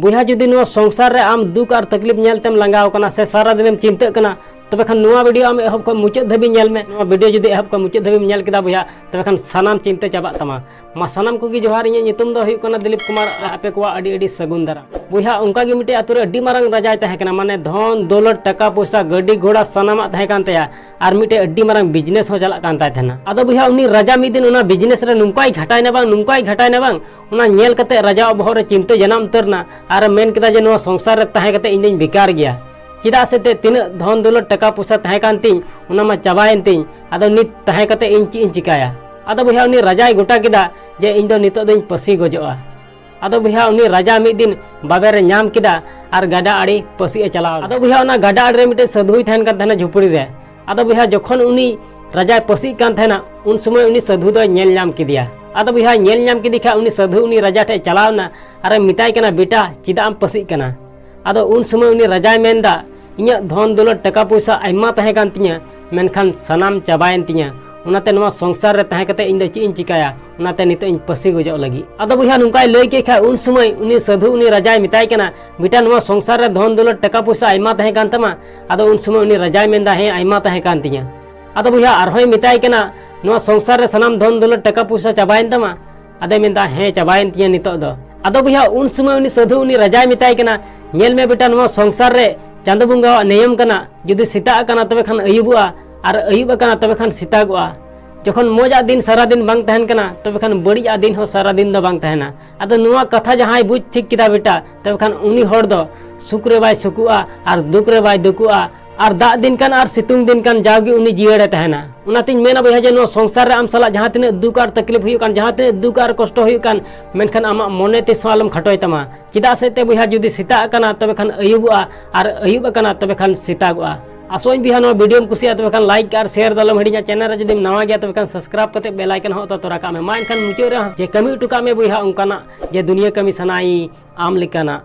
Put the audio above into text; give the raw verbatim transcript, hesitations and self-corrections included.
ᱵᱚᱭᱦᱟ, ᱡᱩᱫᱤ ᱱᱚᱣᱟ ᱥᱚᱝᱥᱟᱨ ᱨᱮ ᱟᱢ ᱫᱩᱠ ᱟᱨ ᱛᱟᱠᱞᱤᱯ ᱧᱮᱞ ᱛᱮᱢ ᱞᱟᱸᱜᱟᱣ ᱠᱟᱱᱟ ᱥᱮ ᱥᱟᱨᱟ ᱫᱤᱱᱮᱢ ᱪᱤᱱᱛᱟᱹᱜ ᱠᱟᱱᱟ, ᱛᱚᱵᱮ ᱠᱷᱟᱱ ᱱᱚᱣᱟ ᱵᱷᱤᱰᱤᱭᱳ ᱟᱢ ᱮᱦᱚᱵ ᱠᱷᱚᱱ ᱢᱩᱪᱟᱹᱫ ᱫᱷᱟᱹᱵᱤᱡ ᱧᱮᱞ ᱢᱮ᱾ ᱱᱚᱣᱟ ᱵᱷᱤᱰᱤᱭᱳ ᱡᱩᱫᱤ ᱮᱦᱚᱵ ᱠᱷᱚᱱ ᱢᱩᱪᱟᱹᱫ ᱫᱷᱟᱹᱵᱤᱡ ᱧᱮᱞ ᱠᱮᱫᱟ ᱵᱚᱭᱦᱟ, ᱛᱚᱵᱮ ᱠᱷᱟᱱ ᱥᱟᱱᱟᱢ ᱪᱤᱱᱛᱟᱹ ᱪᱟᱵᱟᱜ ᱛᱟᱢᱟ᱾ ᱢᱟ ᱥᱟᱱᱟᱢ ᱠᱚᱜᱮ ᱡᱚᱦᱟᱨ, ᱤᱧᱟᱹᱜ ᱧᱩᱛᱩᱢ ᱫᱚ ᱦᱩᱭᱩᱜ ᱠᱟᱱᱟ ᱫᱤᱞᱤᱯ ᱠᱩᱢᱟᱨ᱾ ᱟᱯᱮ ᱠᱚᱣᱟᱜ ᱟᱹᱰᱤ ᱟᱹᱰᱤ ᱥᱟᱹᱜᱩᱱ ᱫᱟᱨᱟᱢ᱾ ᱵᱚᱭᱦᱟ, ᱚᱱᱠᱟ ᱜᱮ ᱢᱤᱫᱴᱮᱡ ᱟᱛᱳ ᱨᱮ ᱟᱹᱰᱤ ᱢᱟᱨᱟᱝ ᱨᱟᱡᱟᱭ ᱛᱟᱦᱮᱸ ᱠᱟᱱᱟ, ᱢᱟᱱᱮ ᱫᱷᱚᱱ ᱫᱚᱞᱚᱛ, ᱴᱟᱠᱟ ᱯᱚᱭᱥᱟ, ᱜᱟᱹᱰᱤ ᱜᱷᱚᱲᱟ ᱥᱟᱱᱟᱢᱟᱜ ᱛᱟᱦᱮᱸ ᱠᱟᱱ ᱛᱟᱭᱟ᱾ ᱟᱨ ᱢᱤᱫᱴᱮᱡ ᱟᱹᱰᱤ ᱢᱟᱨᱟᱝ ᱵᱤᱡᱽᱱᱮᱥ ᱦᱚᱸ ᱪᱟᱞᱟᱜ ᱠᱟᱱ ᱛᱟᱭ ᱛᱟᱦᱮᱱᱟ᱾ ᱟᱫᱚ ᱵᱚᱭᱦᱟ, ᱩᱱᱤ ᱨᱟᱡᱟ ᱢᱤᱫ ᱫᱤᱱ ᱚᱱᱟ ᱵᱤᱡᱽᱱᱮᱥ ᱨᱮ ᱱᱚᱝᱠᱟᱭ ᱜᱷᱟᱴᱟᱭᱱᱟ ᱵᱟᱝ, ᱱᱚᱝᱠᱟᱭ ᱜᱷᱟᱴᱟᱭᱱᱟ ᱵᱟᱝ, ᱚᱱᱟ ᱧᱮᱞ ᱠᱟᱛᱮ ᱨᱟᱡᱟᱣᱟᱜ ᱵᱚᱦᱚᱜ ᱨᱮ ᱪᱤᱱᱛᱟᱹ ᱡᱟᱱᱟᱢ ᱩᱛᱟᱹᱨᱱᱟ᱾ ᱟᱨᱮ ᱢᱮᱱ ᱠᱮᱫᱟ ᱡᱮ, ᱱᱚᱣᱟ ᱥᱚᱝᱥᱟᱨ ᱨᱮ ᱛᱟᱦᱮᱸ ᱠᱟᱛᱮ ᱤᱧ ᱫᱚᱧ ᱵᱮᱠᱟᱨ ᱜᱮᱭᱟ᱾ ᱪᱮᱫᱟᱜ ᱥᱮ ᱛᱮ ᱛᱤᱱᱟᱹᱜ ᱫᱷᱚᱱ ᱫᱚᱞᱚᱛ, ᱴᱟᱠᱟ ᱯᱚᱭᱥᱟ ᱛᱟᱦᱮᱸ ᱠᱟᱱ ᱛᱤᱧ, ᱚᱱᱟ ᱢᱟ ᱪᱟᱵᱟᱭᱮᱱ ᱛᱤᱧ᱾ ᱟᱫᱚ ᱱᱤᱛ ᱛᱟᱦᱮᱸ ᱠᱟᱛᱮ ᱤᱧ ᱪᱮᱫ ᱤᱧ ᱪᱤᱠᱟᱹᱭᱟ? ᱟᱫᱚ ᱵᱚᱭᱦᱟ, ᱩᱱᱤ ᱨᱟᱡᱟᱭ ᱜᱚᱴᱟ ᱠᱮᱫᱟ ᱡᱮ, ᱤᱧ ᱫᱚ ᱱᱤᱛᱚᱜ ᱫᱚᱧ ᱯᱟᱹᱥᱤ ᱜᱚᱡᱚᱜᱼᱟ᱾ ᱟᱫᱚ ᱵᱚᱭᱦᱟ, ᱩᱱᱤ ᱨᱟᱡᱟ ᱢᱤᱫ ᱫᱤᱱ ᱵᱟᱵᱮᱨ ᱮ ᱧᱟᱢ ᱠᱮᱫᱟ ᱟᱨ ᱜᱟᱰᱟ ᱟᱲᱮ ᱯᱟᱹᱥᱤ ᱮ ᱪᱟᱞᱟᱣ ᱮᱱᱟ᱾ ᱟᱫᱚ ᱵᱚᱭᱦᱟ, ᱚᱱᱟ ᱜᱟᱰᱟ ᱟᱲᱮ ᱨᱮ ᱢᱤᱫᱴᱮᱱ ᱥᱟᱹᱫᱷᱩᱭ ᱛᱟᱦᱮᱱ ᱠᱟᱱ ᱛᱟᱦᱮᱱᱟ ᱡᱷᱩᱯᱲᱤ ᱨᱮ᱾ ᱟᱫᱚ ᱵᱚᱭᱦᱟ, ᱡᱚᱠᱷᱚᱱ ᱩᱱᱤ ᱨᱟᱡᱟᱭ ᱯᱟᱹᱥᱤᱜ ᱠᱟᱱ ᱛᱟᱦᱮᱱᱟ, ᱩᱱ ᱥᱚᱢᱚᱭ ᱩᱱᱤ ᱥᱟᱹᱫᱷᱩ ᱫᱚᱭ ᱧᱮᱞ ᱧᱟᱢ ᱠᱮᱫᱮᱭᱟ᱾ ᱟᱫᱚ ᱵᱚᱭᱦᱟ, ᱧᱮᱞ ᱧᱟᱢ ᱠᱮᱫᱮ ᱠᱷᱟᱱ ᱩᱱᱤ ᱥᱟᱹᱫᱷᱩ ᱩᱱᱤ ᱨᱟᱡᱟ ᱴᱷᱮᱱ ᱪᱟᱞᱟᱣ ᱮᱱᱟ ᱟᱨᱮ ᱢᱮᱛᱟᱭ ᱠᱟᱱᱟ, "ᱵᱮᱴᱟ, ᱪᱮᱫᱟᱜ ᱮᱢ ᱯᱟᱹᱥᱤᱜ ᱠᱟᱱᱟ?" ᱟᱫᱚ ᱩᱱ ᱥᱚᱢᱚᱭ ᱩᱱᱤ ᱨᱟᱡᱟᱭ ᱢᱮᱱᱫᱟ, "ᱤᱧᱟᱹᱜ ᱫᱷᱚᱱ ᱫᱚᱞᱚᱛ, ᱴᱟᱠᱟ ᱯᱚᱭᱥᱟ ᱟᱭᱢᱟ ᱛᱟᱦᱮᱸ ᱠᱟᱱ ᱛᱤᱧᱟᱹ, ᱢᱮᱱᱠᱷᱟᱱ ᱥᱟᱱᱟᱢ ᱪᱟᱵᱟᱭᱮᱱ ᱛᱤᱧᱟᱹ᱾ ᱚᱱᱟᱛᱮ ᱱᱚᱣᱟ ᱥᱚᱝᱥᱟᱨ ᱨᱮ ᱛᱟᱦᱮᱸ ᱠᱟᱛᱮ ᱤᱧ ᱫᱚ ᱪᱮᱫ ᱤᱧ ᱪᱤᱠᱟᱹᱭᱟ? ᱚᱱᱟᱛᱮ ᱱᱤᱛᱚᱜ ᱤᱧ ᱯᱟᱹᱥᱤ ᱜᱚᱡᱚᱜ ᱞᱟᱹᱜᱤᱫ᱾" ᱟᱫᱚ ᱵᱚᱭᱦᱟ, ᱱᱚᱝᱠᱟᱭ ᱞᱟᱹᱭ ᱠᱮᱫ ᱠᱷᱟᱱ ᱩᱱ ᱥᱚᱢᱚᱭ ᱩᱱᱤ ᱥᱟᱹᱫᱷᱩ, ᱩᱱᱤ ᱨᱟᱡᱟᱭ ᱢᱮᱛᱟᱭ ᱠᱟᱱᱟ, "ᱵᱮᱴᱟ, ᱱᱚᱣᱟ ᱥᱚᱝᱥᱟᱨ ᱨᱮ ᱫᱷᱚᱱ ᱫᱚᱞᱚᱛ, ᱴᱟᱠᱟ ᱯᱚᱭᱥᱟ ᱟᱭᱢᱟ ᱛᱟᱦᱮᱸ ᱠᱟᱱ ᱛᱟᱢᱟ?" ᱟᱫᱚ ᱩᱱ ᱥᱚᱢᱚᱭ ᱩᱱᱤ ᱨᱟᱡᱟᱭ ᱢᱮᱱᱫᱟ, "ᱦᱮᱸ, ᱟᱭᱢᱟ ᱛᱟᱦᱮᱸ ᱠᱟᱱ ᱛᱤᱧᱟᱹ᱾" ᱟᱫᱚ ᱵᱚᱭᱦᱟ, ᱟᱨᱦᱚᱸᱭ ᱢᱮᱛᱟᱭ ᱠᱟᱱᱟ, "ᱱᱚᱣᱟ ᱥᱚᱝᱥᱟᱨ ᱨᱮ ᱥᱟᱱᱟᱢ ᱫᱷᱚᱱ ᱫᱚᱞᱚᱛ, ᱴᱟᱠᱟ ᱯᱚᱭᱥᱟ ᱪᱟᱵᱟᱭᱮᱱ ᱛᱟᱢᱟ?" ᱟᱫᱚᱭ ᱢᱮᱱᱫᱟ, "ᱦᱮᱸ, ᱪᱟᱵᱟᱭᱮᱱ ᱛᱤᱧᱟᱹ ᱱᱤᱛᱚᱜ ᱫᱚ᱾" ᱟᱫᱚ ᱵᱚᱭᱦᱟ, ᱩᱱ ᱥᱚᱢᱚᱭ ᱩᱱᱤ ᱥᱟᱹᱫᱷᱩ, ᱩᱱᱤ ᱨᱟᱡᱟᱭ ᱢᱮᱛᱟᱭ ᱠᱟᱱᱟ, "ᱧᱮᱞ ᱢᱮ ᱵᱮᱴᱟ, ᱱᱚᱣᱟ ᱥᱚᱝᱥᱟᱨ ᱨᱮ ᱪᱟᱸᱫᱚ ᱵᱚᱸᱜᱟᱣᱟᱜ ᱱᱤᱭᱚᱢ ᱠᱟᱱᱟ, ᱡᱩᱫᱤ ᱥᱮᱛᱟᱜ ᱟᱠᱟᱱᱟ ᱛᱚᱵᱮ ᱠᱷᱟᱱ ᱟᱹᱭᱩᱵᱚᱜᱼᱟ, ᱟᱨ ᱟᱹᱭᱩᱵ ᱟᱠᱟᱱᱟ ᱛᱚᱵᱮ ᱠᱷᱟᱱ ᱥᱮᱛᱟᱜᱚᱜᱼᱟ᱾ ᱡᱚᱠᱷᱚᱱ ᱢᱚᱡᱽ ᱟᱜ ᱫᱤᱱ ᱥᱟᱨᱟ ᱫᱤᱱ ᱵᱟᱝ ᱛᱟᱦᱮᱱ ᱠᱟᱱᱟ, ᱛᱚᱵᱮ ᱠᱷᱟᱱ ᱵᱟᱹᱲᱤᱡ ᱟᱜ ᱫᱤᱱ ᱦᱚᱸ ᱥᱟᱨᱟ ᱫᱤᱱ ᱫᱚ ᱵᱟᱝ ᱛᱟᱦᱮᱱᱟ᱾ ᱟᱫᱚ ᱱᱚᱣᱟ ᱠᱟᱛᱷᱟ ᱡᱟᱦᱟᱸᱭ ᱵᱩᱡᱽ ᱴᱷᱤᱠ ᱠᱮᱫᱟ ᱵᱮᱴᱟ, ᱛᱚᱵᱮ ᱠᱷᱟᱱ ᱩᱱᱤ ᱦᱚᱲ ᱫᱚ ᱥᱩᱠ ᱨᱮ ᱵᱟᱭ ᱥᱩᱠᱩᱜᱼᱟ ᱟᱨ ᱫᱩᱠ ᱨᱮ ᱵᱟᱭ ᱫᱩᱠᱩᱜᱼᱟ, ᱟᱨ ᱫᱟᱜ ᱫᱤᱱ ᱠᱟᱱ ᱟᱨ ᱥᱤᱛᱩᱝ ᱫᱤᱱ ᱠᱟᱱ, ᱡᱟᱣᱜᱮ ᱩᱱᱤ ᱡᱤᱭᱟᱹᱲᱮ ᱛᱟᱦᱮᱱᱟ᱾" ᱚᱱᱟᱛᱤᱧ ᱢᱮᱱᱟ ᱵᱚᱭᱦᱟ, ᱡᱮ ᱱᱚᱣᱟ ᱥᱚᱝᱥᱟᱨ ᱨᱮ ᱟᱢ ᱥᱟᱞᱟᱜ ᱡᱟᱦᱟᱸ ᱛᱤᱱᱟᱹᱜ ᱫᱩᱠ ᱟᱨ ᱛᱟᱠᱞᱤᱯ ᱦᱩᱭᱩᱜ ᱠᱟᱱ, ᱡᱟᱦᱟᱸ ᱛᱤᱱᱟᱹᱜ ᱫᱩᱠ ᱟᱨ ᱠᱚᱥᱴᱚ ᱦᱩᱭᱩᱜ ᱠᱟᱱ, ᱢᱮᱱᱠᱷᱟᱱ ᱟᱢᱟᱜ ᱢᱚᱱᱮ ᱛᱤᱥ ᱦᱚᱸ ᱟᱞᱚᱢ ᱠᱷᱟᱴᱚᱭ ᱛᱟᱢᱟ᱾ ᱪᱮᱫᱟᱜ ᱥᱮ ᱛᱮ ᱵᱚᱭᱦᱟ, ᱡᱩᱫᱤ ᱥᱮᱛᱟᱜ ᱟᱠᱟᱱᱟ ᱛᱚᱵᱮ ᱠᱷᱟᱱ ᱟᱹᱭᱩᱵᱚᱜᱼᱟ, ᱟᱨ ᱟᱹᱭᱩᱵ ᱟᱠᱟᱱᱟ ᱛᱚᱵᱮ ᱠᱷᱟᱱ ᱥᱮᱛᱟᱜᱚᱜᱼᱟ᱾ ᱟᱥᱚᱜ ᱟᱹᱧ ᱵᱚᱭᱦᱟ, ᱱᱚᱣᱟ ᱵᱷᱤᱰᱤᱭᱳᱢ ᱠᱩᱥᱤᱭᱟᱜᱼᱟ, ᱛᱚᱵᱮ ᱠᱷᱟᱱ ᱞᱟᱭᱤᱠ ᱟᱨ ᱥᱮᱭᱟᱨ ᱫᱚ ᱟᱞᱚᱢ ᱦᱤᱲᱤᱧᱟ᱾ ᱪᱮᱱᱮᱞ ᱨᱮ ᱡᱩᱫᱤᱢ ᱱᱟᱣᱟ ᱜᱮᱭᱟ, ᱛᱚᱵᱮ ᱠᱷᱟᱱ ᱥᱟᱵᱥᱠᱨᱟᱭᱤᱵ ᱠᱟᱛᱮ ᱵᱮᱞ ᱟᱭᱠᱚᱱ ᱦᱚᱸ ᱚᱛᱟ ᱛᱚᱨᱟ ᱠᱟᱜ ᱢᱮ᱾ ᱢᱟ ᱮᱱᱠᱷᱟᱱ ᱢᱩᱪᱟᱹᱫ ᱨᱮ ᱡᱮ ᱠᱟᱹᱢᱤ ᱦᱚᱴᱚ ᱠᱟᱜ ᱢᱮ ᱵᱚᱭᱦᱟ, ᱚᱱᱠᱟᱱᱟᱜ ᱡᱮ ᱫᱩᱱᱤᱭᱟᱹ ᱠᱟᱹᱢᱤ ᱥᱟᱱᱟᱭ ᱟᱢ ᱞᱮᱠᱟᱱᱟᱜ᱾